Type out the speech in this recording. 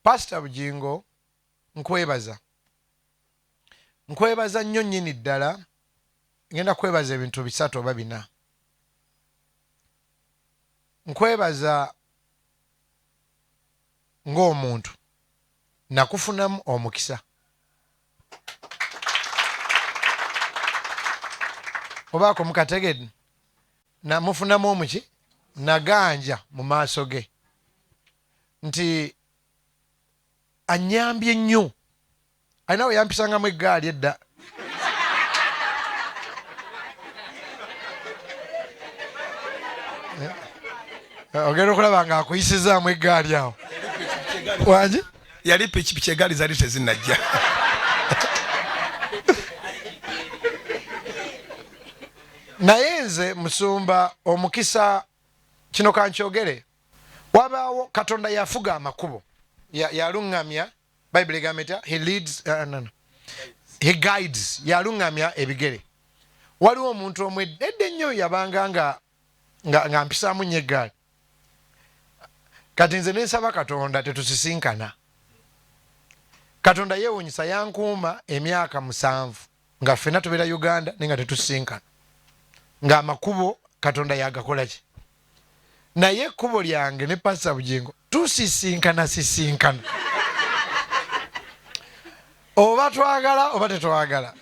Pasita Bugingo, nkwebaza, nkwebaza nnyo nnyini ddala. Ngenda kwebaza ebintu bisatu oba bina. Nkwebaza ng'omuntu, nakufunamu omukisa. Obaako mukategedde, namufunamu omuki, naganja mu maaso ge nti anyambye nnyo. Alina we yampisangamu eggaali edda. Ogenda okulaba nga akuyisizaamu eggaali awo. Wangi? Yali pikipiki, egaali zali tezinajja. Naye nze musumba omukisa, kino kankyogere, wabaawo Katonda yafuga amakubo, yaluŋŋamya. Bayibuli egamba etya? He leads, no, no. He guides, yaluŋŋamya ebigere. Waliwo omuntu omu edda ennyo yabanga nga mpisaamu nnyo eggaali. Kati nze nensaba Katonda tetusisinkana. Katonda yeewuunyisa, yankuuma emyaka 7 nga ffenna tubeera Uganda naye nga tetusisinkana, ng'amakubo Katonda yagakola ki. Naye ekkubo lyange ne Pasita Bugingo tusisinkana sisinkana, oba twagala oba tetwagala.